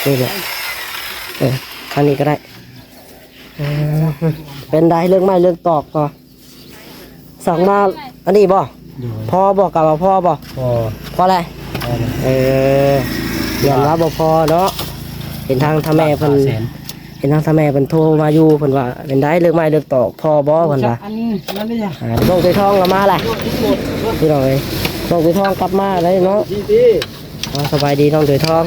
ນີ້ແຫຼະ ເອີ ທາງນີ້ກໍໄດ້. ເອີ ເປັນໃດເລື່ອງໄມ້ເລື່ອງຕອກກໍ ສັ່ງມາອັນນີ້ບໍ່? ໂດຍ ພໍບໍ່? ກະວ່າພໍບໍ່? ພໍ ພໍແລ້ວ ພໍແລ້ວ. ເອີ ຢ້ານວ່າບໍ່ພໍເນາະ. ເຫັນທາງທ່ານແມ່ເພິ່ນ ເຫັນທາງທ່ານແມ່ເພິ່ນໂທມາຢູ່ ເພິ່ນວ່າເປັນໃດເລື່ອງໄມ້ເລື່ອງຕອກ ພໍບໍ່? ເພິ່ນວ່າ ອັນນັ້ນເດ້. ອ່າ ນ້ອງເຕຍທອງກໍມາແຫຼະ ພີ່ນ້ອງເອີຍ. ນ້ອງເຕຍທອງກັບມາແລ້ວເນາະ. ອ່າ ສະບາຍດີນ້ອງເຕຍທອງ.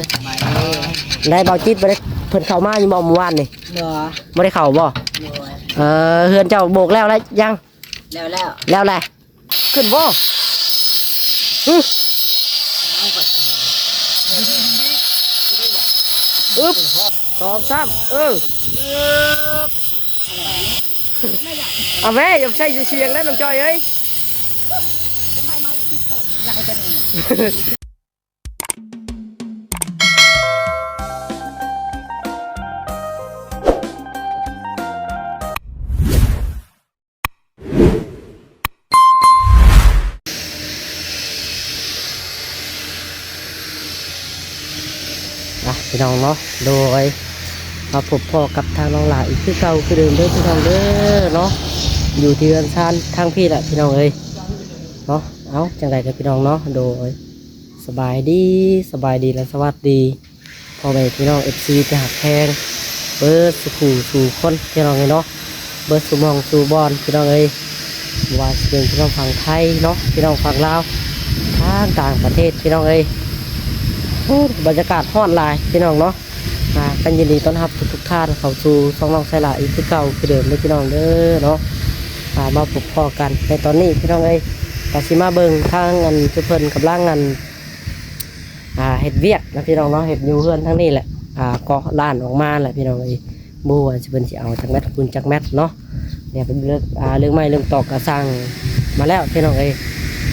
ໄດ້ ເບົາຈິດບໍ່ໄດ້ ເພິ່ນເຂົ້າມາຢູ່ບໍ່ມື້ວານນີ້? ບໍ່ ບໍ່ໄດ້ເຂົ້າບໍ່? ໂດຍ ເອີ ເຮືອນເຈົ້າໂບກແລ້ວແລ້ວຍັງ? ແລ້ວແລ້ວ ແລ້ວແຫຼະ. ຂຶ້ນບໍ່? ອຶ ອຶບ ສອງ ສາມ ເອີ ເອົາແມ້ ຢ່າໃສ່ສຽງໄດ້ນ້ອງຈ້ອຍເອີຍ. ອ່ະ ພີ່ນ້ອງເນາະ ໂດຍ ມາພົບພໍ້ກັບທາງນ້ອງຫຼ້າອີກຄືເກົ່າຄືເດີມເດີພີ່ນ້ອງເດີເນາະ. ຢູ່ທີ່ເຮືອນຊານທາງພີ້ແຫຼະພີ່ນ້ອງເອີຍເນາະ. ເອົ້າ ຈັ່ງໃດກັນພີ່ນ້ອງເນາະ ໂດຍ ສະບາຍດີ ສະບາຍດີ ແລະ ສະຫວັດດີ ພໍ່ແມ່ພີ່ນ້ອງເອັຟຊີທີ່ຮັກແພງເບິດສູ່ຄູ່ສູ່ຄົນພີ່ນ້ອງເອີຍເນາະ. ເບິດສູ່ໝ່ອງສູ່ບ່ອນພີ່ນ້ອງເອີຍ ບໍ່ວ່າຊິເປັນພີ່ນ້ອງຝັ່ງໄທເນາະ ພີ່ນ້ອງຝັ່ງລາວ ທາງຕ່າງປະເທດພີ່ນ້ອງເອີຍ. ໂອ້ ບັນຍາກາດຮ້ອນຫຼາຍພີ່ນ້ອງເນາະ. ອ່າ ກໍຍິນດີຕ້ອນຮັບທຸກໆທ່ານເຂົ້າສູ່ຊ່ອງນ້ອງໄຊຫຼ້າອີກຄືເກົ່າຄືເດີມເດີພີ່ນ້ອງເດີເນາະ. ອ່າ ມາພົບພໍ້ກັນໃນຕອນນີ້ພີ່ນ້ອງເອີຍ ກໍຊິມາເບິ່ງທາງອັນ ເພິ່ນກຳລັງອັນ ອ່າ ເຮັດວຽກນະພີ່ນ້ອງເນາະ ເຮັດຢູ່ເຮືອນທາງນີ້ແຫຼະ. ອ່າ ເກາະລ້ານອອກມາແຫຼະພີ່ນ້ອງເອີຍ ບໍ່ຮູ້ວ່າຊິ ເພິ່ນຊິເອົາຈັກແມັດຄູນຈັກແມັດເນາະ. ດຽວໄປເລື່ອງ ອ່າ ເລື່ອງໄມ້ເລື່ອງຕອກກໍສັ່ງມາແລ້ວພີ່ນ້ອງເອີຍ.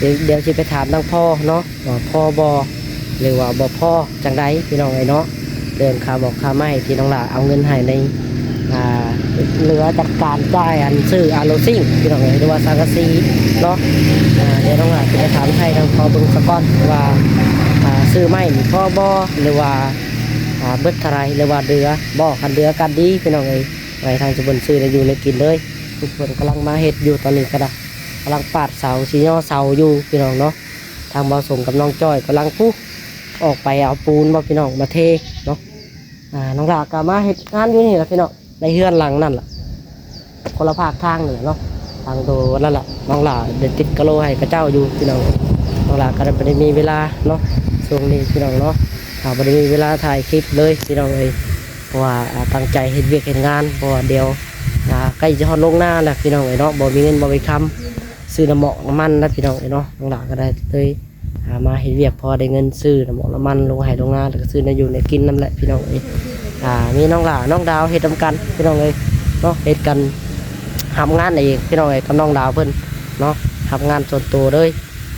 ດຽວ ດຽວຊິໄປຖາມທາງພໍ່ເນາະ ວ່າພໍບໍ່ ຫຼືວ່າບໍ່ພໍຈັ່ງໃດພີ່ນ້ອງເອີຍເນາະ. ເລື່ອງຄ່າບອກຄ່າໄມ້ທີ່ນ້ອງຫຼ້າເອົາເງິນໃຫ້ໃນ ອ່າ ເຫຼືອຈາກການຈ່າຍອັນຊື້ອາໂລຊິງພີ່ນ້ອງເອີຍ ຫຼືວ່າສັງກະສີເນາະ. ອ່າ ດຽວນ້ອງຫຼ້າຊິໄປຖາມໄຖ່ທາງພໍ່ເບິ່ງສາກ່ອນວ່າ ອ່າ ຊື້ໄມ້ນີ້ພໍບໍ່ ຫຼືວ່າ ອ່າ ເບິດເທົ່າໃດ ຫຼືວ່າເຫຼືອບໍ່. ຄັນເຫຼືອກໍດີພີ່ນ້ອງເອີຍ ໃຫ້ທາງຊຸມເພິ່ນຊື້ໄດ້ຢູ່ໄດ້ກິນເລີຍ. ຊຸມເພິ່ນກຳລັງມາເຮັດຢູ່ຕອນນີ້ກໍໄດ້ ກຳລັງປາດເສົາ ຊິຍໍເສົາຢູ່ພີ່ນ້ອງເນາະ. ທາງບ່າວສົງກັບນ້ອງຈ້ອຍກຳລັງ ຜູ້ ອອກໄປເອົາປູນບໍ່ພີ່ນ້ອງ ມາເທເນາະ. ອ່າ ນ້ອງຫຼ້າກໍມາເຮັດງານຢູ່ນີ້ລະພີ່ນ້ອງ ໃນເຮືອນຫຼັງນັ້ນລະ ຄົນລະພາກທາງນັ້ນລະເນາະ. ທາງໂຕນັ້ນລະ ນ້ອງຫຼ້າໄດ້ຕິດກະໂລໃຫ້ເຂົາເຈົ້າຢູ່ພີ່ນ້ອງ. ນ້ອງຫຼ້າກໍບໍ່ໄດ້ມີເວລາເນາະ ຊ່ວງນີ້ພີ່ນ້ອງເນາະ ອ່າ ບໍ່ໄດ້ມີເວລາຖ່າຍຄລິບເລີຍພີ່ນ້ອງເອີຍ ເພາະວ່າ ອ່າ ຕັ້ງໃຈເຮັດວຽກເຮັດງານ ເພາະວ່າດຽວ ອ່າ ໃກ້ຈະຮອດໂຮງນາແລ້ວພີ່ນ້ອງເອີຍເນາະ. ບໍ່ມີເງິນບໍ່ມີຄຳ ຊື້ນ້ຳໝອກນ້ຳມັນນະພີ່ນ້ອງເອີຍເນາະ. ນ້ອງຫຼ້າກໍໄດ້ເລີຍ ອ່າ ມາເຮັດວຽກພໍໄດ້ເງິນຊື້ນ້ຳໝອກນ້ຳມັນລົງໄຮ່ລົງນາ ແລ້ວກໍຊື້ແນວຢູ່ແນວກິນນຳແຫຼະພີ່ນ້ອງເອີຍ. ອ່າ ມີນ້ອງຫຼ້ານ້ອງດາວເຮັດນຳກັນພີ່ນ້ອງເອີຍເນາະ ເຮັດກັນ ຮັບງານເອງພີ່ນ້ອງເອີຍ ກັບນ້ອງດາວເພິ່ນເນາະ ຮັບງານສ່ວນໂຕເລີຍ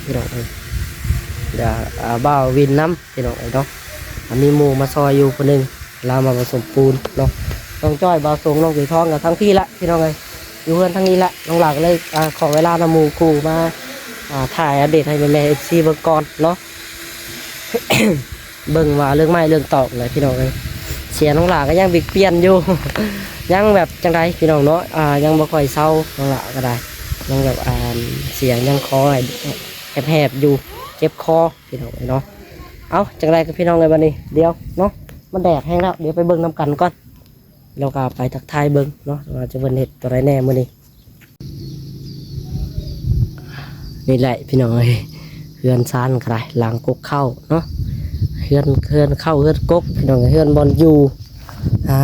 ພີ່ນ້ອງເອີຍ. ດຽວ ອ່າ ບ່າວວິນນຳພີ່ນ້ອງເອີຍເນາະ ອ່າ ມີໝູ່ມາຊ່ອຍຢູ່ຜູ້ໜຶ່ງ ລາວມາປະສົມປູນເນາະ. ນ້ອງຈ້ອຍ ບ່າວສົງ ນ້ອງເຕຍທອງກໍທາງພີ້ລະພີ່ນ້ອງເອີຍ ຢູ່ເຮືອນທາງນີ້ລະ. ນ້ອງຫຼ້າກໍເລີຍ ອ່າ ຂໍເວລານຳໝູ່ຄູ່ມາ ອ່າ ຖ່າຍອັບເດດໃຫ້ແມ່ໆ ເອັຟຊີ ເບິ່ງກ່ອນເນາະ. ເບິ່ງວ່າເລື່ອງໄມ້ເລື່ອງຕອກແຫຼະພີ່ນ້ອງເອີຍ ສຽງນ້ອງຫຼ້າກໍຍັງບິກປ່ຽນຢູ່ ຍັງແບບຈັ່ງໃດພີ່ນ້ອງເນາະ ອ່າ ຍັງບໍ່ຄ່ອຍເຊົາ. ນ້ອງຫຼ້າກໍໄດ້ ຍັງແບບ ອ່າ ສຽງຍັງຄໍແຫບໆຢູ່ ເຈັບຄໍພີ່ນ້ອງເອີຍເນາະ. ເອົ້າ ຈັ່ງໃດກັນພີ່ນ້ອງເອີຍ ບັດນີ້ດຽວເນາະ ມັນແດດແຮງແລ້ວ ດຽວໄປເບິ່ງນຳກັນກ່ອນ. ແລ້ວກໍໄປທັກທາຍເບິ່ງເນາະ ວ່າຈະເພິ່ນເຮັດຕົວໃດແດ່ມື້ນີ້. ນີ້ແຫຼະພີ່ນ້ອງເອີຍ ເຮືອນຊານກໍໄດ້ ຫຼັງກົກເຄົ້າເນາະ ເຮືອນ ເຮືອນເຄົ້າເຮືອນກົກພີ່ນ້ອງ ເຮືອນບ່ອນຢູ່ ອ່າ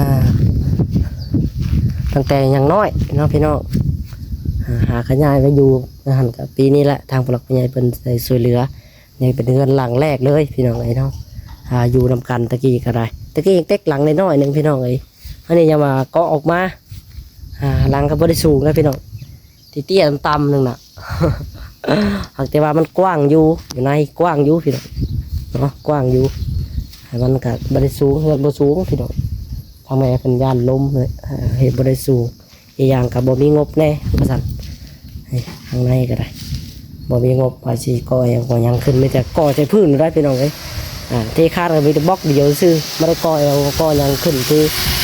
ຕັ້ງແຕ່ຍັງນ້ອຍເນາະພີ່ນ້ອງ ອ່າ ຫາຂະຫຍາຍມາຢູ່ຫັ້ນ ກໍປີນີ້ແຫຼະ ທາງຜູ້ຫຼັກຜູ້ໃຫຍ່ເພິ່ນໄດ້ຊ່ວຍເຫຼືອ. ນີ້ເປັນເຮືອນຫຼັງແລກເລີຍພີ່ນ້ອງເອີຍເນາະ ອ່າ ຢູ່ນຳກັນຕະກີ້ກໍໄດ້ ຕະກີ້ຍັງເຕັກຫຼັງນ້ອຍໆໜຶ່ງພີ່ນ້ອງເອີຍ. ອັນນີ້ຍັງວ່າເກາະອອກມາ ອ່າ ຫຼັງກໍບໍ່ໄດ້ສູງນະພີ່ນ້ອງ ເຕ້ຍໆຕ່ຳໆໜຶ່ງນະ ຫາກແຕ່ວ່າມັນກວ້າງຢູ່ ຢູ່ໃນກວ້າງຢູ່ພີ່ນ້ອງເນາະ ກວ້າງຢູ່ ມັນກໍບໍ່ໄດ້ສູງ ເຮືອນບໍ່ສູງພີ່ນ້ອງ. ທາງແມ່ເພິ່ນຢ້ານລົມເລີຍ ເຮັດບໍ່ໄດ້ສູງ. ອີກຢ່າງກໍບໍ່ມີງົບແດ່ວ່າຊັ້ນ ເອີ ທາງໃນກໍໄດ້ ບໍ່ມີງົບວ່າຊິກໍ່ຫຍັງກໍ່ຫຍັງຂຶ້ນ ມີແຕ່ກໍ່ໃສ່ພື້ນໄດ້ພີ່ນ້ອງເອີຍ. ອ່າ ເທຄານກໍມີແຕ່ບລັອກດຽວຊື່ ບໍ່ໄດ້ກໍ່ແອວກໍ່ຫຍັງຂຶ້ນຄື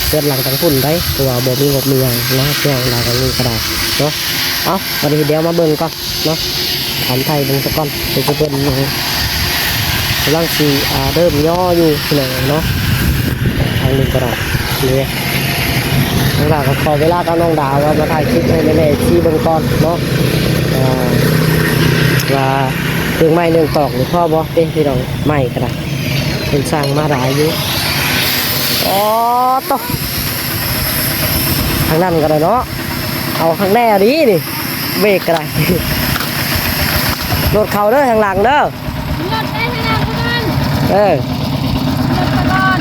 ເຮືອນຫຼັງທາງພຸ້ນໃດ ເພາະວ່າບໍ່ມີງົບມີຫຍັງເນາະ ເຄື່ອງລາວກໍມີກໍໄດ້ເນາະ. ເອົາ ບັດນີ້ດຽວມາເບິ່ງກ່ອນເນາະ ຖາມໄຖ່ເບິ່ງສາກ່ອນ ຄືເພິ່ນກຳລັງຊິ ອ່າ ເລີ່ມຍໍຢູ່ພີ່ນ້ອງເນາະ ທາງນີ້ກໍໄດ້. ນີ້ ທາງລາວກໍຂໍເວລາກັບນ້ອງດາວວ່າມາຖ່າຍຄລິບໃຫ້ແມ່ໆ ເອັຟຊີ ເບິ່ງກ່ອນເນາະ ອ່າ ວ່າເລື່ອງໄມ້ເລື່ອງຕອກນີ້ພໍບໍ່ເດ້ພີ່ນ້ອງ ໄມ້ກໍໄດ້ ເພິ່ນສັ່ງມາຫຼາຍຢູ່. ອໍ ໂຕ ທາງນັ້ນກໍໄດ້ເນາະ ເອົາຂ້າງແນ່ດີນີ້ ເບຣກກໍໄດ້ ລົດເຂົ້າເດີທາງຫຼັງເດີ. ລົດໄປທາງຫຼັງພຸ້ນ ເອີ ລົດໄປກ່ອນ.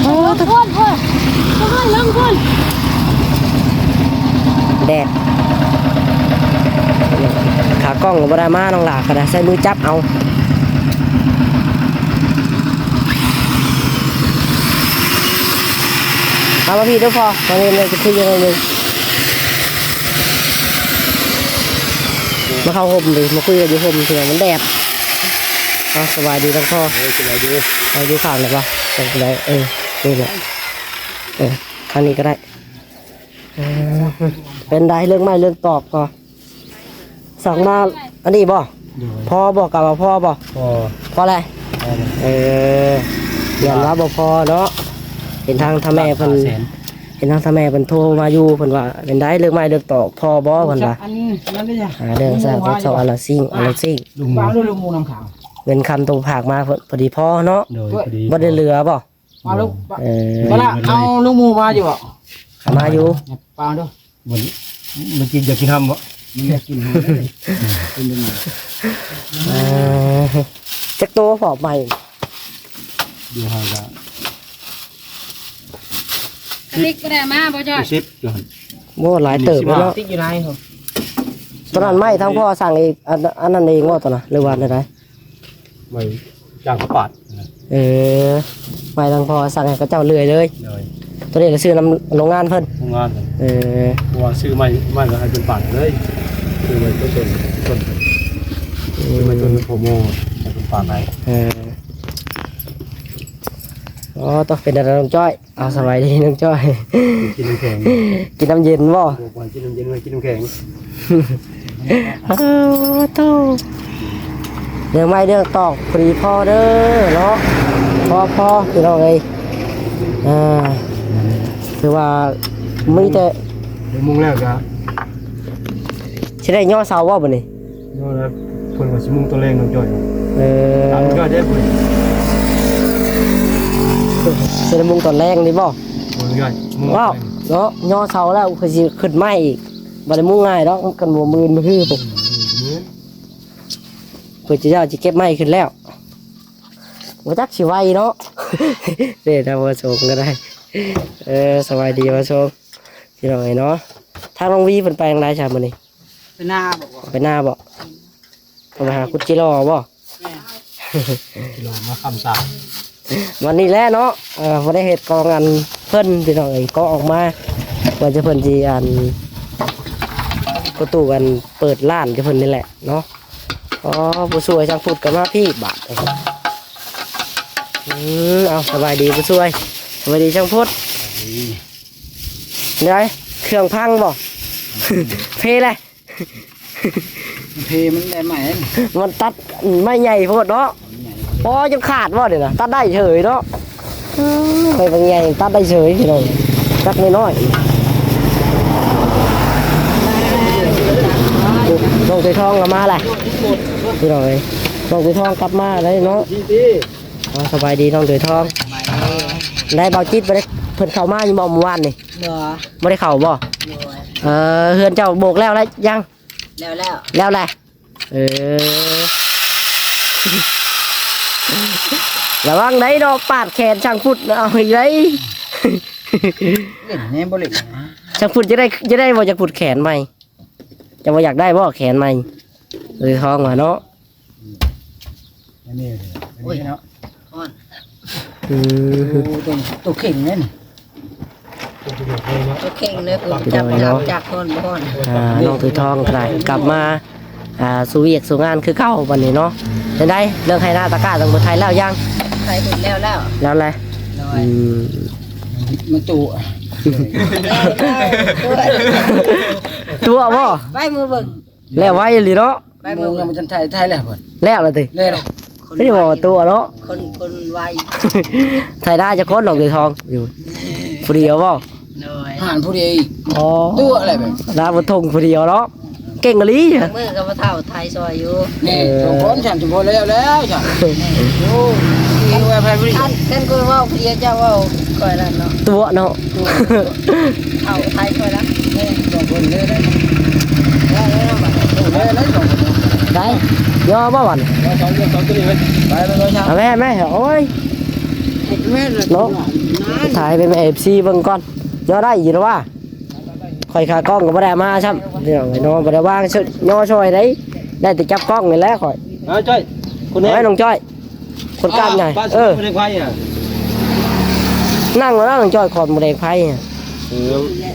ໂອ້ ພຸ້ນ ພຸ້ນ ພຸ້ນ ລົງພຸ້ນ ແດດ ຂາກ້ອງກໍບໍ່ໄດ້ມາ ນ້ອງຫຼ້າກໍໄດ້ໃຊ້ມືຈັບເອົາ. ເອົາມາພີ້ເດີພໍ່ ມາເລີຍ ມາຄຸຍກັນໜ້ອຍໜຶ່ງ. ມາເຂົ້າຮົ່ມເລີຍ ມາຄຸຍກັນຢູ່ຮົ່ມ ເພາະມັນແດດ. ເອົາ ສະບາຍດີທັງພໍ່ ເອີ ສະບາຍດີ ເອົາຢູ່ຂ້າງນີ້ບໍ່ ຈັ່ງໃດ ເອີ ນີ້ແຫຼະ ເອີ ທາງນີ້ກໍໄດ້. ເອີ ເປັນໃດເລື່ອງໄມ້ເລື່ອງຕອກກໍ ສັ່ງມາອັນນີ້ບໍ່? ໂດຍ ພໍບໍ່? ກະວ່າພໍບໍ່? ພໍ ພໍແລ້ວ ພໍແລ້ວ ເອີ ຢ້ານວ່າບໍ່ພໍເນາະ. ເຫັນທາງທ່ານແມ່ເພິ່ນ ເຫັນທາງທ່ານແມ່ເພິ່ນໂທມາຢູ່ ເພິ່ນວ່າເປັນໃດເລື່ອງໄມ້ເລື່ອງຕອກພໍບໍ່ ເພິ່ນວ່າ ອັນນັ້ນເດ້ ອ່າ ເລື່ອງສາກເສົາອັນລະຊິ້ງ ອັນລະຊິ້ງ ລຸງໝູ ເງິນຄຳໂຕຝາກມາພໍດີພໍເນາະ. ໂດຍ ພໍດີ ບໍ່ໄດ້ເຫຼືອບໍ່? ເອົາລູກ ເອີ ເວລາເອົາລູກໝູມາຢູ່ບໍ່? ເອົາມາຢູ່ ເອົາເດີ ມັນ ມັນກິນ ຢາກກິນຫຳບໍ່? ມັນຢາກກິນຫຳເດ້ ເປັນຈັ່ງໃດ? ເອີ ຈັກໂຕພໍໄມ້? ດຽວຫາກະ ກະຕິກບໍ່ໄດ້ມາບໍ່ຈ້ອຍ? ສິບຢູ່ຫັ້ນ ໂອ້ ຫຼາຍເຕີບເນາະ ຕິດຢູ່ໃນ ຕອນນັ້ນໄມ້ທາງພໍ່ສັ່ງເອງ ອັນ ອັນນັ້ນເອງບໍ່ຕອນນັ້ນ ຫຼືວ່າແນວໃດ? ໄມ້ຈ້າງເຂົາປາດ. ເອີ ໄມ້ທາງພໍ່ສັ່ງໃຫ້ເຂົາເຈົ້າເລື່ອຍເລີຍ. ໂດຍ ໂຕນີ້ລະຊື້ນຳໂຮງງານເພິ່ນ ໂຮງງານເພິ່ນ. ເອີ ເພາະວ່າຊື້ໄມ້ ໄມ້ລະໃຫ້ເພິ່ນປາດເລີຍ ຊື້ໄມ້ຕົ້ນ ຕົ້ນ ອືມ ຊື້ໄມ້ຕົ້ນໂຮໂມໃຫ້ເພິ່ນປາດໃຫ້. ເອີ ອໍ ໂຕ ເປັນແນວໃດນ້ອງຈ້ອຍ? ເອົາ ສະບາຍດີນ້ອງຈ້ອຍ ກິນນ້ຳແຂງ ກິນນ້ຳເຢັນບໍ່? ບໍ່ ບໍ່ໃຫ້ກິນນ້ຳເຢັນ ໃຫ້ກິນນ້ຳແຂງ. ໂອ້ໂຕ ເລື່ອງໄມ້ເລື່ອງຕອກພໍດີພໍເດີເນາະ ພໍ ພໍ ພີ່ນ້ອງເອີຍ. ອ່າ ຄືວ່າມີແຕ່ ໄດ້ມຸງແລ້ວກະ ຊິໄດ້ຍໍເສົາບໍ່ບັດນີ້? ຍໍແລ້ວ ເພິ່ນວ່າຊິມຸງຕອນແລງນ້ອງຈ້ອຍ. ເອີ ຕາມນ້ອງຈ້ອຍເດ້ ເພິ່ນ ຊິໄດ້ມຸງຕອນແລງນີ້ບໍ່? ນ້ອງຈ້ອຍ ມຸງ ວ້າວ ຕອນແລງເນາະ ຍໍເສົາແລ້ວຄືຊິຂຶ້ນໄມ້ອີກ ບໍ່ໄດ້ມຸງງ່າຍດອກ ຄັນບໍ່ມື້ອື່ນມື້ຮືພຸ້ນ. ອືມ ເພິ່ນຊິເຈົ້າຊິເກັບໄມ້ຂຶ້ນແລ້ວ ບໍ່ຈັກຊິໄວເນາະ. ເດ້ ທາງບໍ່ສົງກໍໄດ້. ເອີ ສະບາຍດີບໍ່ສົງ ພີ່ນ້ອງເອີຍເນາະ. ທາງນ້ອງວີເພິ່ນໄປທາງໃດຊະມື້ນີ້? ໄປນາບໍ? ໄປນາບໍ? ເພິ່ນໄປຫາຂຸດຈິລໍບໍ? ແມ່ນ ຈິລໍມາຄຳສາ ວັນນີ້ແຫຼະເນາະ. ເອີ ບໍ່ໄດ້ເຮັດກອງອັນເພິ່ນ ພີ່ນ້ອງເອີຍ ກໍອອກມາ ວ່າຈະເພິ່ນຊິອັນ ປະຕູອັນເປີດຮ້ານຈະເພິ່ນນີ້ແຫຼະເນາະ. ອໍ ຜູ້ຊ່ວຍຊ່າງພຸດກໍມາພີ້ບາດ. ອືມ ເອົາ ສະບາຍດີຜູ້ຊ່ວຍ ສະບາຍດີຊ່າງພຸດ. ໄດ້ ເຄື່ອງພັງບໍ? ເພແຫຼະ ເພມັນໄດ້ໄມ້ ມັນຕັດໄມ້ໃຫຍ່ໂພດເນາະ. ອໍ ຈົນຂາດບໍ່ນີ້ນະ ຕັດໄດ້ເສີຍເນາະ. ອືມ ໄມ້ບັກໃຫຍ່ຕັດໄດ້ເສີຍພີ່ນ້ອງ ຕັດນ້ອຍໆ. ນ້ອງເຕຍທອງກໍມາແຫຼະ ພີ່ນ້ອງເອີຍ ນ້ອງເຕຍທອງກັບມາແລ້ວເນາະ. ອໍ ສະບາຍດີນ້ອງເຕຍທອງ. ໄດ້ ເບົາຈິດ ບໍ່ໄດ້ ເພິ່ນເຂົ້າມາຢູ່ບໍ່ມື້ວານນີ້? ບໍ່ ບໍ່ໄດ້ເຂົ້າບໍ່? ໂດຍ ເອີ ເຮືອນເຈົ້າໂບກແລ້ວ ແລ້ວຍັງ? ແລ້ວ ແລ້ວ ແລ້ວແຫຼະ. ເອີ ລະວັງໄດ໋ເນາະ ປາດແຂນຊ່າງພຸດເອົາອີກໄດ໋. ເຫຼັ້ນແນ່ບໍ່ເຫຼັ້ນນະ ຊ່າງພຸດຈະໄດ້ ຈະໄດ້ບໍ່ ຈະພຸດແຂນໃໝ່ ເຈົ້າບໍ່ຢາກໄດ້ບໍ່ແຂນໃໝ່? ເອີ ທອງວ່າເນາະ ອັນນີ້ ອັນນີ້ເນາະ ຮ້ອນ ອືມ ໂອ້ ໂຕ ໂຕເຄັ່ງແມ່ນ ໂຕເຄັ່ງເດີ ຈັບ ຈັບ ຈັບ ຮ້ອນບໍ່ຮ້ອນ. ອ່າ ນ້ອງເຕຍທອງກໍໄດ້ກັບມາ ອ່າ ສູ່ວຽກສູ່ງານຄືເກົ່າບັດນີ້ເນາະ. ຈັ່ງໃດ ເລື່ອງໄຮ່ນາຕາກ້າ ຕ້ອງໄປໄຖແລ້ວຍັງ? ໄຖເບິດແລ້ວແລ້ວ ແລ້ວແຫຼະ. ໂດຍ ອືມ ມັນຕຸ ແລ້ວແລ້ວ ຕົວະບໍ່? ໄປ ໄປມືເບິ່ງ ແລ້ວໄວອີ່ຫຼີເນາະ. ໄປມື ໂມງຍັງບໍ່ທັນໄຖ ໄຖແລ້ວເພິ່ນ ແລ້ວລະຕິ? ແລ້ວ ຄືຊິວ່າຕົວະເນາະ ຄົນ ຄົນໄວ. ໄຖນາຈັກຄົນນ້ອງເດທອງ? ຢູ່ຜູ້ດຽວບໍ່? ໂດຍ ຫານຜູ້ດຽວອີກ. ອໍ ຕົວະແຫຼະແບບ ນາບຸນທົງຜູ້ດຽວເນາະ ເກັ່ງອີ່ຫຼີ. ມື້ກໍບໍ່ເຖົ້າໄຖຊ່ອຍຢູ່ ນີ້ ເອີ ສອງຄົນ ສາມຄົນແລ້ວ ແລ້ວຈ້ະ. ໂອ້ ຄັນວ່າໃຜຜູ້ດຽວ ຄັນ ຄັນຂ້ອຍເວົ້າຜູ້ດຽວ ເຈົ້າເວົ້າຂ້ອຍລະເນາະ ຕົວະເນາະ. ເຖົ້າໄຖຂ້ອຍລະ ສອງຄົນເລີຍ ໄດ້ ໄດ້ ໄດ້ສອງຄົນ ໄດ້ ຍໍບໍ່ບັດ ສອງ ສອງຕົວນີ້ໄປ ໄປ ໄປ ໄປ ເອົາແມ່ ແມ່ ໂອ້ຍ ເນາະ ຖ່າຍໃຫ້ແມ່ ເອັຟຊີ ເບິ່ງກ່ອນ ຍໍໄດ້ຢູ່ລະວ່າ. ຂ້ອຍຂາກ້ອງກໍບໍ່ໄດ້ເອົາມາຊ້ຳ ພີ່ນ້ອງເອີຍເນາະ ບໍ່ໄດ້ວາງ ຍໍຊ່ອຍໄດ້ ໄດ້ແຕ່ຈັບກ້ອງນີ້ແຫຼະຂ້ອຍ. ເອົາຈ້ອຍ ຄົນ ເອົາໄວ້ນ້ອງຈ້ອຍ ຄົນກ້າມໃຫຍ່ ເອີ ໝູແດງໄຟຫັ້ນ ນັ່ງແລ້ວນ້ອງຈ້ອຍ ຂອນໝູແດງໄຟຫັ້ນ. ເອີ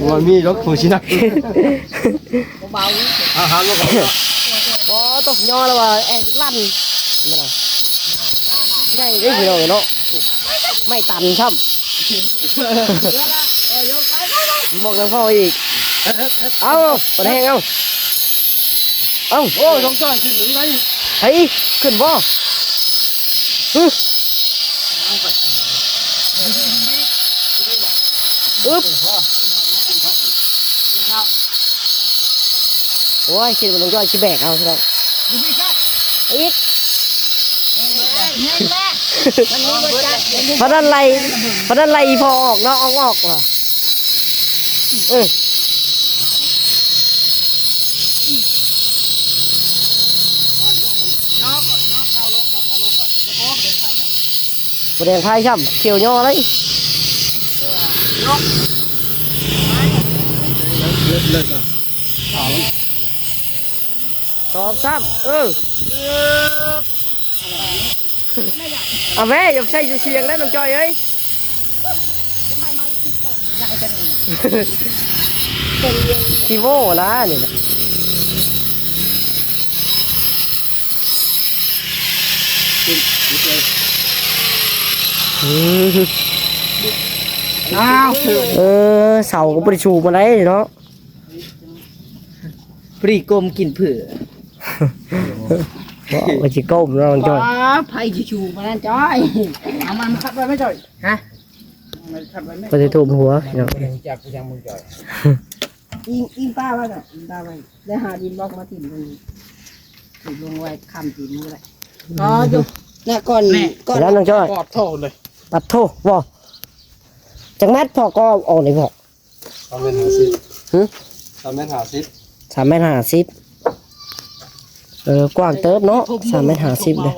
ບໍ່ມີດອກຜູ້ຊິນັ່ງ ບໍ່ເບົາ ອາຫານບໍ່ເຂົ້າ ບໍ່ຕົກຍໍແລ້ວວ່າແອງลั่ນ ແມ່ນບໍ່? ໃຫຍ່ເດ້ພີ່ນ້ອງເນາະ ໄມ້ຕັນຊ້ຳ ໝວກນຳພໍ່ອີກ ເອົາ ບໍ່ແຮງ ເອົາ ເອົາ ໂອ້ຍ ນ້ອງຈ້ອຍຂຶ້ນຢູ່ໄດ໋ ໃຜຂຶ້ນບໍ່? ຫຶ ອຶບ ໂອ້ຍ ຄິດວ່ານ້ອງຈ້ອຍຊິແບກເອົາ ພີ່ນ້ອງ ອີກ ພະນັ້ນໄລ່ ພະນັ້ນໄລ່ອີ່ພໍ່ອອກເນາະ ອອກ ອອກວ່າ ເອີ ໝູແດງໄຟຊ້ຳ ຂຽວຍໍເລີຍ ສອງ ສາມ ເອີ ເອົາແມ່ ຢ່າໃສ່ຢູ່ສຽງເດ້ນ້ອງຈ້ອຍເອີຍ ຂີ້ໂມ້ນະນີ້ນະ ອືມ ອ້າວ ເອີ ເສົາກໍບໍ່ໄດ້ສູງປານໃດເນາະ. ພະດີກົ້ມກິນເຜື່ອ ວ່າຊິກົ້ມເນາະນ້ອງຈ້ອຍ ປ້າ ໃຜຊິສູງປານນັ້ນຈ້ອຍ ເອົາມັນມາຂັດໄວ້ໄໝຈ້ອຍ ຮະ ມັນຂັດໄວ້ໄໝ ບໍ່ໄດ້ຖົມຫົວພີ່ນ້ອງ ຈັກຍັງມຶງຈ້ອຍ ອີງ ອີງປ້າໄວ້ເນາະ ອີງປ້າໄວ້ ໄດ້ຫາດິນບລັອກມາຖິ້ມລົງ ຖິ້ມລົງໄວ້ຄ້ຳຕີນມື້ແຫຼະ ອໍ ຢູ່ ແລ້ວກ່ອນ ແລ້ວນ້ອງຈ້ອຍ ປອດໂທເລີຍ ປັດໂທ ບໍ່ ຈັກແມັດພໍ່ກໍອອກນີ້ພໍ່? ສາມແມັດຫ້າສິບ ຫຶ ສາມແມັດຫ້າສິບ ສາມແມັດຫ້າສິບ ເອີ ກວ້າງເຕີບເນາະ ສາມແມັດຫ້າສິບເດ້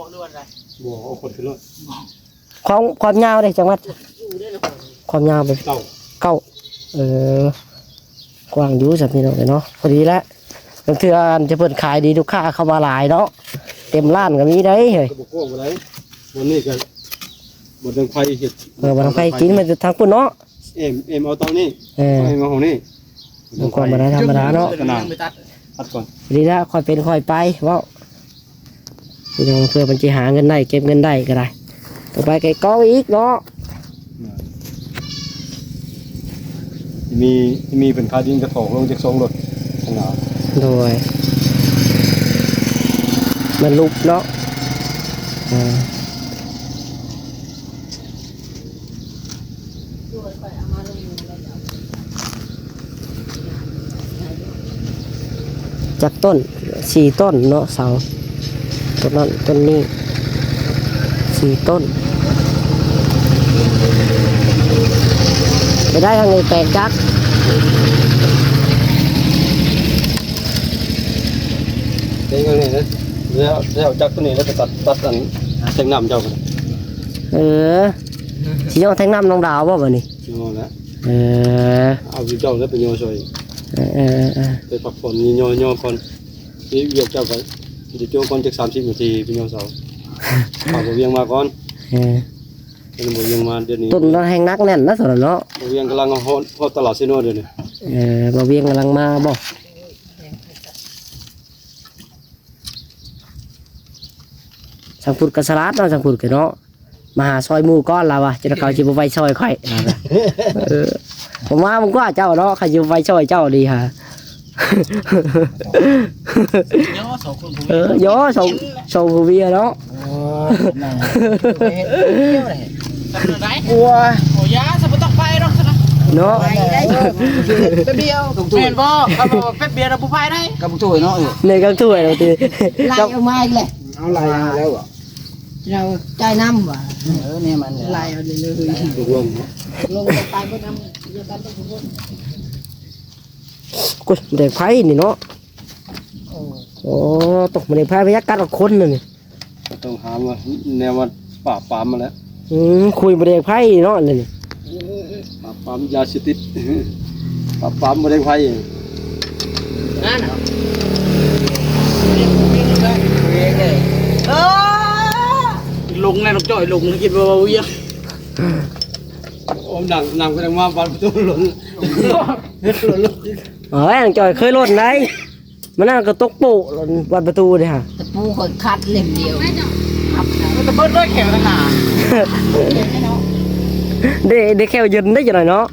ບໍ່ ເອົາຄົນຂຶ້ນລົດ ຄວາມ ຄວາມຍາວເດ້ຈັກແມັດ ຄວາມຍາວເປັນ ເກົ້າ ເກົ້າ ເອີ ກວ້າງຢູ່ຊັ້ນພີ່ນ້ອງເອີຍເນາະ ພໍດີແຫຼະ ບາງເທື່ອອັນທີ່ເພິ່ນຂາຍດີ ລູກຄ້າເຂົ້າມາຫຼາຍເນາະ ເຕັມຮ້ານກໍມີໄດ໋ເຮີ້ຍ ກໍບໍ່ກວ້າງປານໃດ ບ່ອນນີ້ກໍບ່ອນທາງໄຟເຮັດ ເອີ ບ່ອນທາງໄຟກິນມາແຕ່ທາງພຸ້ນເນາະ ເອັມ ເອັມເອົາເຕົານີ້ ເອີ ເອັມເອົາຫ້ອງນີ້ ມັນກໍບໍ່ໄດ້ທຳມະດາເນາະ ຕັດກ່ອນ ນີ້ລະ ຄ່ອຍເປັນຄ່ອຍໄປ ເວົ້າ ພີ່ນ້ອງ ເພື່ອມັນຊິຫາເງິນໄດ້ ເກັບເງິນໄດ້ກໍໄດ້ ຕໍ່ໄປກໍກອງອີກເນາະ ມີ ມີເປັນຄ່າດິນກະຖອກລົງຈັກສອງລົດ ໂດຍ ມັນຫຼຸບເນາະ ເອີ. ຈັກຕົ້ນ? ສີ່ຕົ້ນເນາະ ເສົາ ຕົ້ນນັ້ນຕົ້ນນີ້ ສີ່ຕົ້ນ ໄປໄດ້ທາງນີ້ແປດຈັກ ເດ້ ແລ້ວ ແລ້ວຈັກໂຕນີ້ແລ້ວໄປຕັດ ຕັດອັນແທງນ້ຳເຈົ້າ ເອີ ຊິຍໍແທງນ້ຳນ້ອງດາວບໍ່ບັດນີ້? ຍໍແລ້ວ ເອີ ເອົາເຈົ້າແລ້ວໄປຍໍຊ່ອຍ ເອີ ເອີ ເອີ ໄປພັກຜ່ອນຍໍ ຍໍກ່ອນ ຊິວຽກເຈົ້າໄປ ຊິໂຈ້ກ່ອນຈັກສາມສິບນາທີໄປຍໍເສົາ ຖ້າບໍ່ວຽງມາກ່ອນ ເອີ ບໍ່ວຽງມາດຽວນີ້ ຕົ້ນນັ້ນແຮງໜັກແໜ້ນນະ ໂຕນັ້ນເນາະ ບໍ່ວຽງກຳລັງຮອດ ຮອດຕະຫຼາດເຊໂນດຽວນີ້ ເອີ ບໍ່ວຽງກຳລັງມາບໍ່? ແມ່ນ ຊ່າງພຸດກໍສະຫຼາດເນາະ ຊ່າງພຸດກໍເນາະ. ມາຫາຊ່ອຍໝູ່ກ່ອນລາວວ່າ ຈົນເຂົາຊິບໍ່ໄປຊ່ອຍຂ້ອຍລາວວ່າ. ເອີ ບໍ່ມາບໍ່ກວ່າເຈົ້າເນາະ ຂ້ອຍຊິບໍ່ໄປຊ່ອຍເຈົ້າເດຫາ. ເອີ ຍໍສອງຄົນ ເອີ ຍໍສອງ ສອງຜົວເມຍເນາະ. ໂອ້ຍ ໂອ້ຍ ຢ່າ ສະບໍ່ຕ້ອງໄປດອກຊັ້ນນະ ເນາະ ໄປໄດ້ ແປັບດຽວ ແມ່ນບໍ່? ເຂົາບອກວ່າແປັບດຽວລະບໍ່ໄປໄດ້ ກັບຖ້ວຍເນາະ. ເອີ ນີ້ກັບຖ້ວຍແລ້ວຕິ ໄລ່ອອກມາອີກແລ້ວ ເອົາໄລ່ແລ້ວ ເຈົ້າຈ່າຍນຳຫວາ? ເອີ ແນວມັນແຫຼະ ໄລ່ເອົາເລີຍ ລົງ ລົງໄປເບິດນຳ ໂອ້ຍ ແດງໄຟນີ້ເນາະ. ໂອ້ ໂອ້ ຕົກມາແດງໄຟ ພະຍາກາດອອກຄົນນັ້ນນີ້ ຕ້ອງຫາມາແນວມາປາບປາມມາແລ້ວ. ອືມ ຄຸຍມາແດງໄຟເນາະ ອັນນີ້ ປາບປາມຢາເສບຕິດ ປາບປາມມະເຮັດໄຟ. ນັ້ນ ເອີ ລົງແລ້ວ ນ້ອງຈ້ອຍລົງ ຄິດວ່າເວົ້າຫຍັງ. ໂອ້ ນັ່ງ ນັ່ງໄປນັ່ງມາ ບານປະຕູຫຼົນ ເອີຍ ນ້ອງຈ້ອຍເຄີຍຫຼົ່ນໄດ໋. ມັນນັ້ນກໍຕົກໂປະ ບານປະຕູເດ້ຫະ ຕະປູຂ້ອຍຂັດເຫຼັ້ມດຽວ ແລ້ວກໍເບິດເລີຍແຂ້ວຫັ້ນນະ. ເດ້ ເດ້ແຂ້ວເຢັນໄດ້ຈັ່ງໃດເນາະ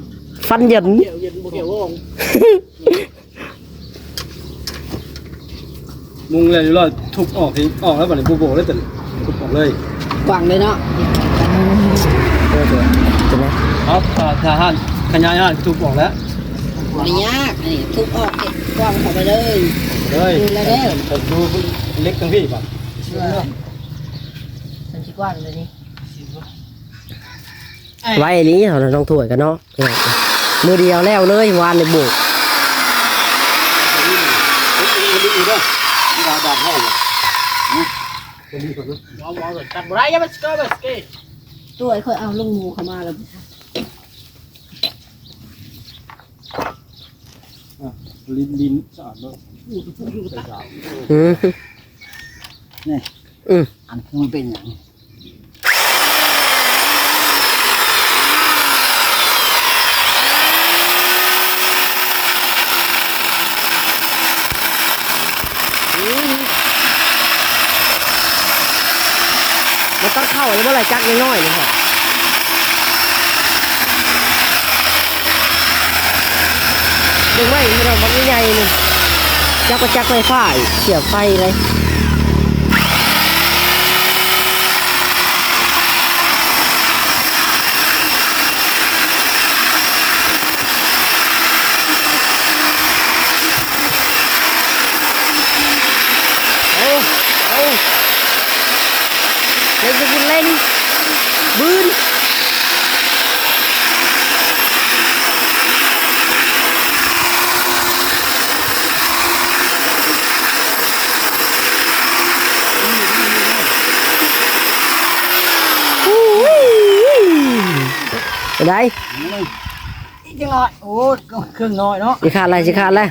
ຟັນເຢັນ ແຂ້ວເຢັນບໍ່ແຂ້ວວອງ. ມຸງແລ້ວຮຽບຮ້ອຍ ທຸບອອກ ອອກແລ້ວ ບາດນີ້ບໍ່ໂບກເລີຍ ທຸບອອກເລີຍ ກວ້າງເລີຍເນາະ. ເອີ ເປັນໄງ ເອົາ ຖ້າຮ້ານຂະຫຍາຍຮ້ານ ທຸບອອກແລ້ວ ບໍ່ໄດ້ຍາກ ອັນນີ້ທຸບອອກ ເຮັດກວ້າງເຂົ້າໄປເລີຍ ເລີຍ ນີ້ແຫຼະເດີ ເຮັດຮູເຫຼັກທັງພີ້ບາດ ເອີ ມັນຊິກວ້າງເລີຍນີ້. ໄວອີ່ຫຼີ ເຮົາຕ້ອງຖ້ວຍກັນເນາະ ເອີ ມື້ດຽວແລ້ວເລີຍ ວານນີ້ໂບກ ຖ້ວຍຂ້ອຍເອົາລົງໝູ່ເຂົ້າມາແລ້ວ. ອ່ະ ລິນ ລິນສະອາດເນາະ ອືມ ນີ້ ອືມ ອັນນີ້ມັນເປັນຫຍັງ? ມັນຕ້ອງເຂົ້າຢູ່ບໍ່ລະຈັກນ້ອຍໆນີ້ ເບິ່ງໄວ້ ມັນບັກໃຫຍ່ໆນີ້ ຈັກ ຈັກໄຟຟ້າ ສຽບໄຟເລີຍ. ເອົາ ເອົາ ເລັ່ງ ເລັ່ງ ເລັ່ງ ບືນ. ເປັນໃດ? ອີກຈັກໜ້ອຍ ໂອ້ ເຄື່ອງນ້ອຍເນາະ ຊິຂາດແລ້ວ ຊິຂາດແລ້ວ.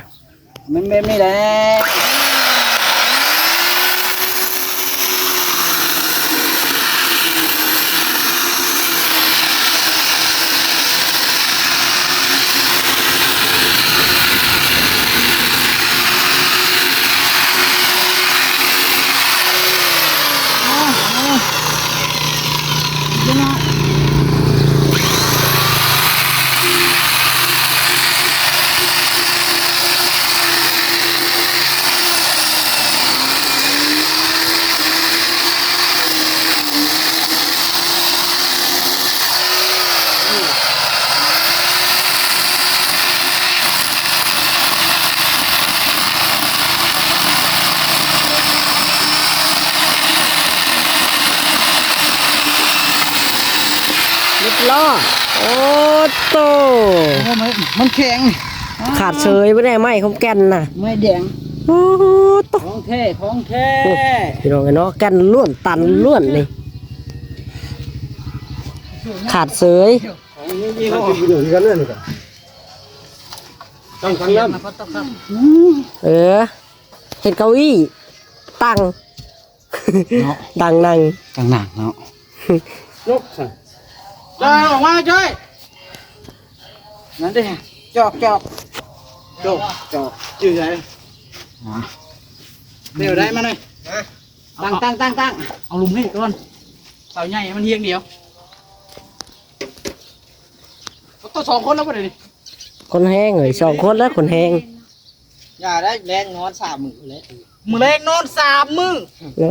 ມັນແບບນີ້ແຫຼະ. ເລາະ ໂອ້ໂຕ ໂອ້ ມັນ ມັນແຂງ ຂາດເສີຍໄປແດ່ ໄມ້ຂອງແກ່ນນະ ໄມ້ແດງ ໂອ້ໂຕ ຂອງແທ້ ຂອງແທ້ ໂອ້ ພີ່ນ້ອງເອີຍເນາະ ແກ່ນລ້ວນ ຕັນລ້ວນນີ້ ຂາດເສີຍ ຂອງມີຍີ່ຫໍ້ ຕັ້ງ ຕັ້ງນຳ ເອີ ເຮັດເກົ້າอี้ ຕັ່ງ ເນາະ ຕັ່ງນັ່ງ ຕັ່ງນັ່ງເນາະ ຍົກຊັ້ນ ຈ້ອຍ ອອກມາ ຈ້ອຍ ນັ້ນເດ້ ຈອກ ຈອກ ຈອກ ຈອກ ຈື່ໃດ ຮະ ແນວໃດມາໜ່ອຍ ຮະ ຕັ້ງ ຕັ້ງ ຕັ້ງ ຕັ້ງ ເອົາລຸ່ມນີ້ກ່ອນ ເສົາໃຫຍ່ໃຫ້ມັນຮຽງດຽວ. ໂອ້ ສອງຄົນແລ້ວບໍ່ໄດ້ນີ້ ຄົນແຮງເອີຍ ສອງຄົນແລ້ວ ຄົນແຮງ. ຢ່າໄດ້ ແລງນອນສາມມື້ແລ້ວ ມື້ແລງນອນສາມມື້. ໂອ້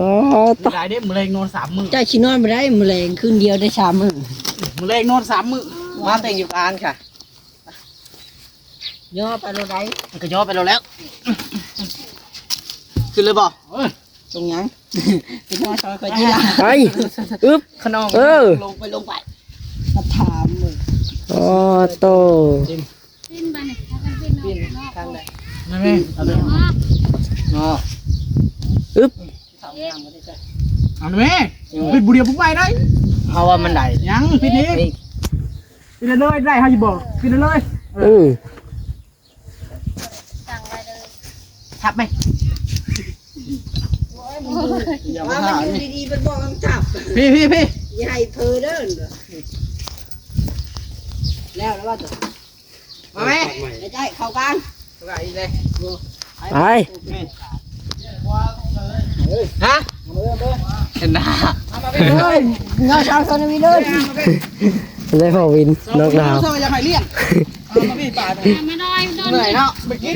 ຕາຍເດ້ ມື້ແລງນອນສາມມື້. ເຈົ້າຊິນອນບໍ່ໄດ້ ມື້ແລງຄືນດຽວໄດ້ສາມມື້ ມື້ແລງນອນສາມມື້. ມາເຕັງຢູ່ກາງຊະ ຍໍໄປໂລດໃດ ມັນກໍຍໍໄປໂລດແລ້ວ. ຂຶ້ນເລີຍບໍ່? ເອີ ຕົງຫຍັງ ໄປຍໍຊອຍຂ້ອຍຈີລະ ໄປ ອຶບ ຂະນອງ ເອີ ລົງໄປ ລົງໄປ ມາຖາມເບິ່ງ. ໂອ້ໂຕ ປີນໄປນີ້ ພາກັນປີນອອກ ປີນ ນອກ ທາງໃດ? ນັ້ນແມ່ ເອົາເລີຍ ເນາະ ອຶບ ເອົາແມ່ ເອີ ປີນຜູ້ດຽວບໍ່ໄປໄດ້ ເຮົາວ່າມັນໄດ້ ຍັງ ປີນອີກ ປີນເລີຍ ໄດ້ເຮົາຊິບອກ ປີນເລີຍ ເອີ ອືມ ຕັ້ງໄວ້ເລີຍ ທັບໄໝ? ໂອ້ຍ ບໍ່ມາຢູ່ດີໆ ມັນບອກມັນທັບ ພີ້ໆໆ ຢ່າໃຫ້ເຜີເດີ ແລ້ວ ແລ້ວວ່າຕົວ ມາແມ່ ໄດ້ ເຂົ້າກາງ ເຂົ້າກາງອີກເລີຍ ໄປ ຮະ ເຫັນໜ້າ ເອີຍ ເງົາຊາວຊົນວິນເດີ ໄດ້ພໍ່ວິນ ນ້ອງດາວ ເຮົາຢາກໃຫ້ລ້ຽງ ເອົາມາພີ້ປາ ມາໜ້ອຍ ເມື່ອຍເນາະ ໄປກິນ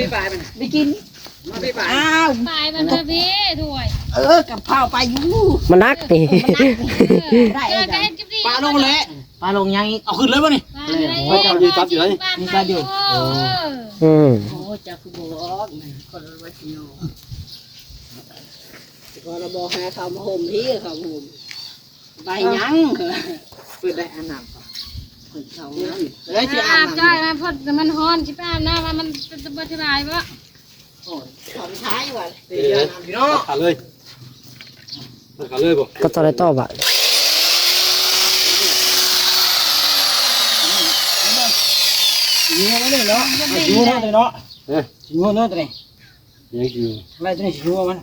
ໄປກິນ ມາພີ້ປາ ອ້າວ ປາຍມັນເດີພີ້ ຖ້ວຍ ເອີ ກັບເຜົາໄປຢູ່ ມັນໜັກນີ້ ເອີ ມັນໜັກນີ້ ເອີ ໄດ້ ເອີ ໄດ້ ປາລົງແລ້ວ ປາລົງຍັງອີກ ເອົາຂຶ້ນເລີຍບໍ່ນີ້? ປາຢູ່ ປາຢູ່ ມີປາຢູ່ ເອີ ອືມ ໂອ້ ເຈົ້າຄືບໍ່ບອກ ຄົນລະບໍ່ຊິຢູ່ ກໍລະບໍ່ໃຫ້ເຂົາມາຫົ່ມພີ້ ເຂົາມາຫົ່ມ ໄປຫຍັງ? ເປີດໄດ້ອາບນ້ຳ ເພິ່ນເຂົ້ານ້ຳ ເອີຍ ຊິອາບນ້ຳ ອາບຈ້ອຍ ມັນ ມັນຮ້ອນ ຊິໄປອາບນ້ຳ ມັນ ມັນ ມັນບໍ່ສະບາຍບໍ່? ໂອ້ຍ ຂອງໃຊ້ວ່າ ເອີ ເອີ ເນາະ ຕັດຂາເລີຍ ຕັດຂາເລີຍບໍ່? ກໍຈະໄດ້ຕອບວ່າ ຍິງຫົວມັນເລີຍເນາະ ຍິງຫົວມັນເລີຍເນາະ ເອີ ຍິງຫົວເນາະ ຕົວນີ້ ຍິງຢູ່ ໄລ່ຕົວນີ້ ຍິງຫົວມັນ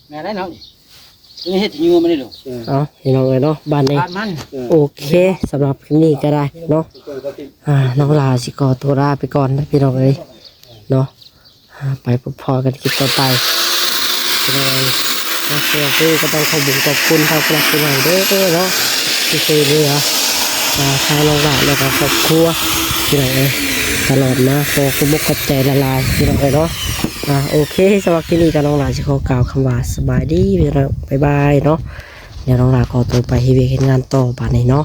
ແມ່ນແລ້ວເນາະ ນີ້ເຮັດຢູ່ມັນນີ້ລູກ ເອີ ເອົ້າ ພີ່ນ້ອງເອີຍເນາະ ບາດນີ້ ບາດມັນ ເອີ ໂອເຄ ສຳລັບຄລິບນີ້ກໍໄດ້ເນາະ ອ່າ ນ້ອງຫຼ້າຊິຂໍຕົວລາໄປກ່ອນເດີພີ່ນ້ອງເອີຍເນາະ ອ່າ ໄປພົບພໍ້ກັນຄລິບຕໍ່ໄປ ພີ່ນ້ອງເອີຍ ເນາະ ສຳລັບຄລິບນີ້ກໍຕ້ອງຂອບຄຸນຂອບຄຸນທາງຜູ້ຫຼັກຜູ້ໃຫຍ່ເດີເນາະ ທີ່ຊ່ວຍເຫຼືອ ອ່າ ທາງນ້ອງຫຼ້າ ແລ້ວກໍຄອບຄົວ ພີ່ນ້ອງເອີຍ ຕະຫຼອດມາ ຂໍຂອບອົກຂອບໃຈຫຼາຍໆ ພີ່ນ້ອງເອີຍເນາະ. ອ່າ ໂອເຄ ສຳລັບທີ່ນີ້ກໍນ້ອງຫຼ້າຊິຂໍກ່າວຄຳວ່າສະບາຍດີພີ່ນ້ອງ ບາຍບາຍເນາະ ດຽວນ້ອງຫຼ້າຂໍຕົວໄປເຮັດວຽກເຮັດງານຕໍ່ບາດນີ້ເນາະ.